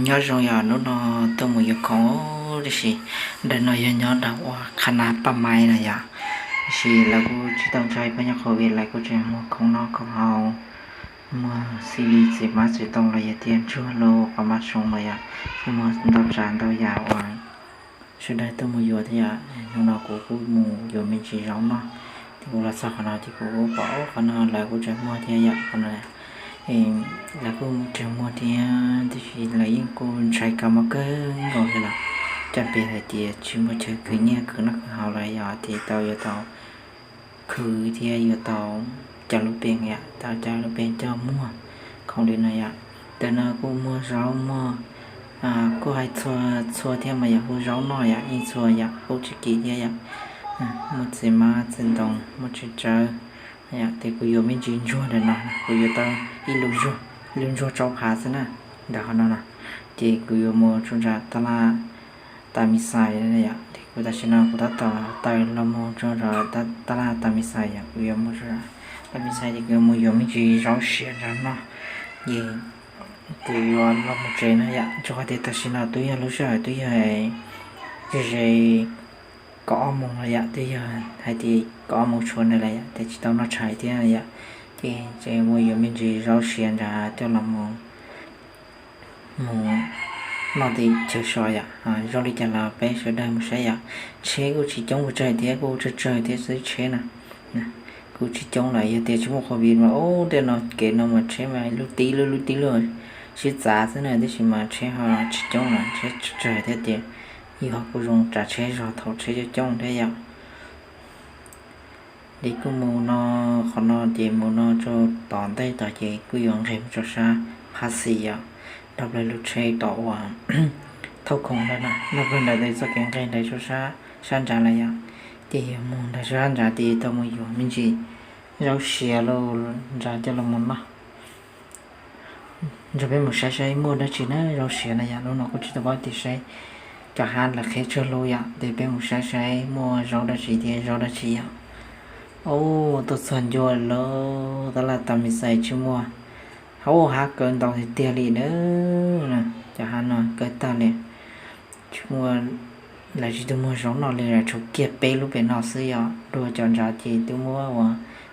Nyob zoo yom, hnub no tuaj mus yuav khoom, tiam sis ntawm no yog nyob nram ua qhab nab paj maiv na yom. Tiam sis lawv kuj tsis tau ntshai pab nyob qhov vim lawv kuj tseem muag khoom noj khoom haus, muag xib li txiv hmab txiv ntoo los yog tias ntsuag los qhov mab soo los yom, muag ntau tsav ntau yam uas sawv daws tuaj mus yuav thiab yom. Hnub no kuv kuj mus yuav me ntsis zaub noj, ces kuv los txog qhov no ces kuv kuj pom qhov no lawv kuj tseem muag thiab yom. Qhov no lawv kuj tseem muag thiab, tiam sis lawv yeej kuj ntshai kab mob kawg nkaus li los coj pem hais tias tsis muaj chaw khwv nyiaj khwv noj khwv haus lawm yom, ces tau yuav tau khwv thiab yuav tau coj lub pees yom, tau coj lub pees coj muag khoom li no yom. Ntawm no kuj muag zaub muag, kuj hais txhua txhua thiab mas yom, kuj zaub noj yom, yeej txhua yom, kuj tsis kim thiab yom. Muaj txiv hmab txiv ntoo, muaj txiv tsawb yom, ces kuv yuav me ntsis ntsuag ntawm no, kuv yuav tau ib lub ntsuag, lub ntsuag tsau phav xwb na, ntawm qhov no no. Ces kuv yuav mus tsuas nram tab laj Tas Mis Xais yom, ces kuv tam sim no kuv tab tom taws los mus tsuas nram tab laj Tas Mis Xais yom, kuv yuav mus tsuas nram Tas Mis Xais ces kuv yuav mus yuav me ntsis zaub siav nrog noj, ces kuv yuav los mus tsev na yom. Rau qhov tias tam sim no twb yog lub sij hawm twb yog ze ze kaum ob moos lawm yom, twb yog hais tias kaum ob moos tshuav ntawd lawm yom, ces tsis tau noj tshais thiab yom, ces tseem mus yuav me ntsis zaub siav nrad coj los mus mus noj tim chaw so yom. Zoo li cas los peb sawv daws mus saib yom. Tsheb kuj tsis coob pes tsawg thiab, kuj tsawg tsawg thiab xwb tsheb na, kuj tsis coob lawm. Yog tias tsis muaj covid mas ub tej no kev no mas tsheb mas lub tib lub lub tib lub sib txav xwb na, tiam sis mas tsheb ho tsis coob lawm, tsheb tsawg tsawg thiab tias yus ho kuj zoo tsav tsheb zog thaum tsheb coob coob thiab yom. Ces kuj mus no, qhov no ces mus no rau tom ntej tod ces kuj yuav nqes mus rau sab Phab Xis yom, nrog plaws lub tsheb tom uas thauj khoom ntawd na, nrog plaws ntawd ces txoj kev nqes ntawd rau sab nrad lawm yom. Ces yog mus ntawd sab nrad ces tau mus yuav me ntsis zaub siav los nrad coj los mus noj. Nrog peb mus saib saib muaj dab tsi na, zaub siav na yom. Hnub no kuj tsis tau paub tias saib cov hab lawv qheb tsawg lub yom, ces peb mus saib saib muaj zaub dab tsi thiab zaub dab tsi yom. Ub, tuaj txog ncua lawm, tab laj Tas Mis Xais tsis muaj, ub, hab kaw ntau tiag tiag li na, cov hab no kaw tag li. Tsis muaj, lawv tsis tuaj muag zaub noj li lawm, tshuav kiag peb lub pem no xwb yom, dua cov nrad ces twb muab ua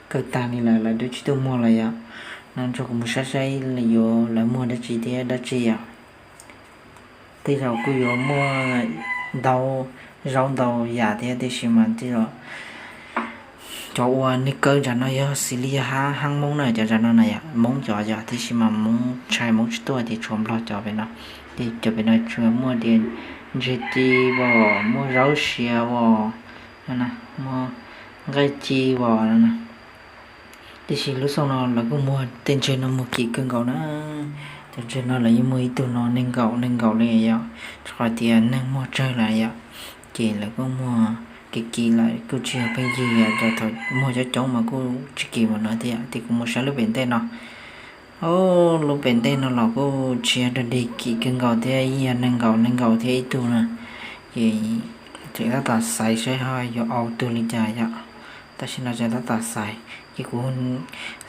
kawg tag li lawm, lawv twb tsis tuaj muag lawm yom. No nrog kuv mus saib saib yuav lawv muag dab tsi thiab dab tsi yom. Tej zaum kuj yuav muaj ntau zaub ntau yam thiab, tiam sis mas tej zaum cov uas nws kaw nram no yog xws li yog hab Hmoob na, cov nram no na yom, Hmoob cov yom, tiam sis mas Hmoob ntshai Hmoob tsis tuaj ces tshuav Nplog cov pem no. Ces cov pem no tsuas muaj tias ntseg ci os, muaj zaub siav os, muaj nqaij ci os no. Tiam sis lub xyoo no lawv kuj muag tej ntseg no muag kim kawg nkaus na. Cov ntseg no lawv yeej muag ib tug no nees nkaum nees nkaum li yom, rau qhov tias neeg muag tsawg lawm yom, ces lawv kuj muag kim kim lawm, kuj tsis yog pheej yig yom, cov thaum muag coob coob mas kuj tsis kim npaum no thiab. Ces kuv mus saib lub pem ntej no, lub pem ntej no los kuj tsis yog dog dig, kim kawg nkaus thiab, yeej yog nees nkaum nees nkaum thiab ib tug na. Ces tseem tab tom xaiv saib ho yuav au tug li cas yom. Tam sim no tseem tab tom xaiv, ces kuv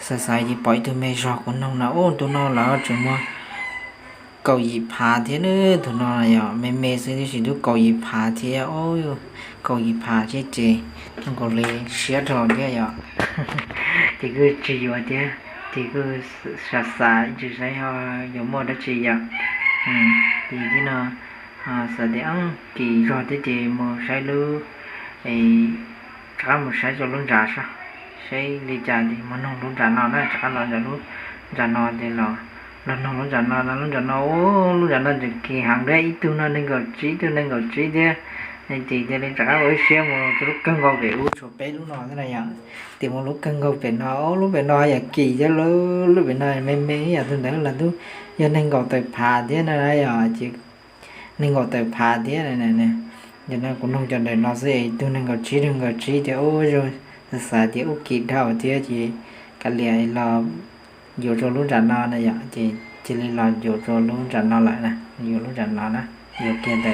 xaiv xaiv ces pom ib tug me zog kuv noog na, ub, tus no lawv tseem muag kaum yim phav thiab na, tus no yog me me xwb tiam sis twb kaum yim phav thiab, kaum yim phav thiab ces zoo nkaus li siab dhau thiab yom. Ces kuj tsis yuav thiab, ces kuj xav xav ib tsam saib ho yuav muaj dab tsi yom. Ces thiab no xav tias kim zog thiab ces mus saib lub, rov qab mus saib rau lub nrad saib, saib li cas ces mus noog lub nrad no na, rov qab los nram lub nrad no ces los, los noog lub nrad no, lub nrad no, lub nrad no tseem kim heev thiab, ib tug no nees nkaum tsib, ib tug nees nkaum tsib thiab. Ces cia li rov qab ua ib siab mus rau lub kawg nkaus pem ub, tshuav peb lub no thiab na yom. Ces mus lub kawg nkaus pem no, lub pem no yog kim thiab, lub pem no me me yom, tus ntawd los twb yog nees nkaum tawm phav thiab na yom, ces nees nkaum tawm phav thiab. Yog no kuv noog cov ntawm no xwb, ib tug nees nkaum tsib, nees nkaum tsib tias ub, xav xav tias ub kim dhau thiab ces kav liam los yuav rau lub nram no na yom, ces cia li los yuav rau lub nram no lawm na, yuav lub nram no na, yuav kiag ntawm